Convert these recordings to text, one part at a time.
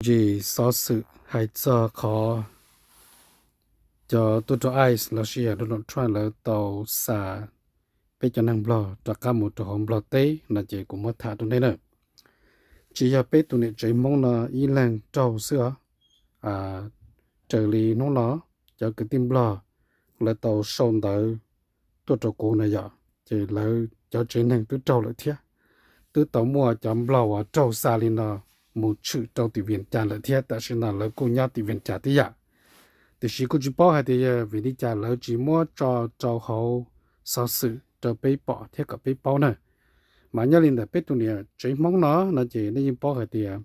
Ntsis xov xwm hais txog qhov cov tuaj rau ICE los sis yog Donald Trump lawv tau xa peb cov neeg Nplog rov qab mus rau hauv Nplog teb no ces kuv muab tham rau nej na. Tsis yog peb tus niam tsev Hmoob no ib leeg raug xwb os. Raws li hnub no cov kwv tij Nplog lawv tau sau ntawv tuaj rau kuv no yom, ces lawv cov tsev neeg twb raug lawm thiab. Twb tau muaj cov Nplog uas raug xa li no mus tshwm rau tim Vias Cas lawm thiab, tam sim no lawv kuj nyob tim Vias Cas tib yam. Tiam sis kuj tsis paub hais tias yog vim li cas lawv tsis muab tso rau hauv xov xwm rau peb pom thiab kom peb paub na. Mas nyob li ntawm peb tus niam tsev Hmoob no no ces nej yeej paub hais tias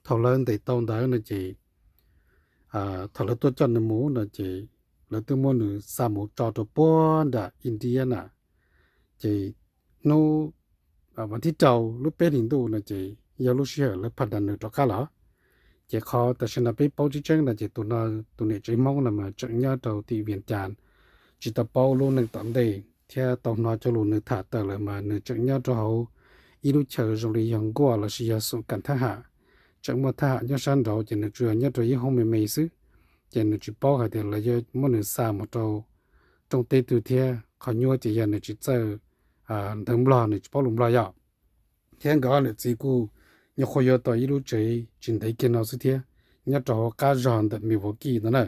thaum lawv ntes tau ntawd no ces thaum lawv tuaj coj nws mus no ces lawv twb muab nws xa mus tso rau puag nram Indiana. Ces hnub vas thib rau lub peb hlis ntuj no ces yog lub sij hawm lawv phaj das nws rov qab los. Ces qhov tam sim no peb paub tseeb tseeb no ces tus no, tus niam tsev Hmoob no mas tseem nyob rau tim Vias Cas, tsis tau paub lub neej tom ntej thiab tau hnov cov lus nws tham tawm lawm mas nws tseem nyob rau hauv ib lub chaw zoo li yog nkuaj los sis yog xum kam thab ham, tseem muaj thab ham nyob sab nraud ces nws tsuas yog nyob rau ib hoob me me xwb. Ces nws tsis paub hais tias lawv yuav muab nws xa mus rau rooj teb twg thiab. Qhov nyuaj ces yog nws tsis txawj ntawv Nplog, nws tsis paub lus Nplog yom. Thiab nkawd ob niam txiv kuj nyuam qhuav yuav tau ib lub tsev tsis ntev kiag no xwb thiab, nyob rau hauv qab zog ntawm Milwaukee no na.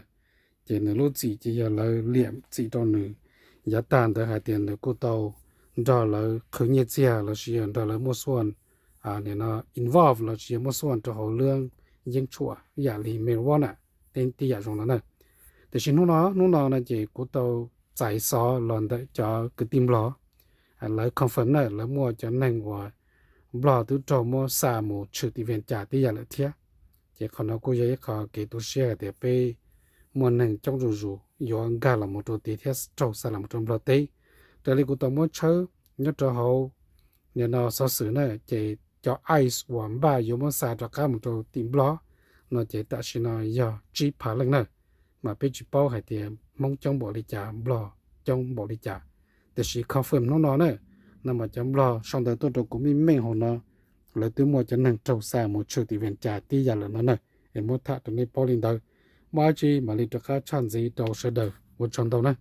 Ces nws lub txim ces yog lawv liam txim rau nws yav tag ntawd hais tias nws kuj tau nrog lawv qhwv nyiaj txiag los sis yog nrog lawv muaj xuaj, nim no involve los sis yog muaj xuaj rau hauv lub yeeb tshuam ib yam li marijuana, tej yam zoo no na. Tiam sis hnub no, hnub no no ces kuv tau txais xov los ntawm cov kwv tij Nplog, lawv confirm na lawv muaj cov neeg uas Nplog twb raug muab xa mus tshwm tim Vias Cas tib yam lawm thiab. Ces qhov no kuj yog ib qho kev tu siab hais tias peb muaj neeg coob zuj zus yuav nkag los mus rau tid thiab raug xa los mus rau Nplog teb. Raws li kuv tau muab tshawb nyob rau hauv nim no xov xwm na ces cov ICE uas npaj yuav muab xa rov qab mus rau tim Nplog no ces tam sim no yog tsib phav leej na. Mas peb tsis paub hais tias Hmoob coob npaum li cas, Nplog coob npaum li cas. Tiam sis confirm hnub no na, no mas cov Nplog sau ntawv tuaj rau kuv meej meej hauv no, lawv twb muaj cov neeg raug xa mus tshwm tim Vias Cas tib yam lawm no na. Es muab tham rau nej paub li ntawd, muaj dab tsi mam li rov qab tshaj ntxiv rau sawv daws, ua tsaug ntau na.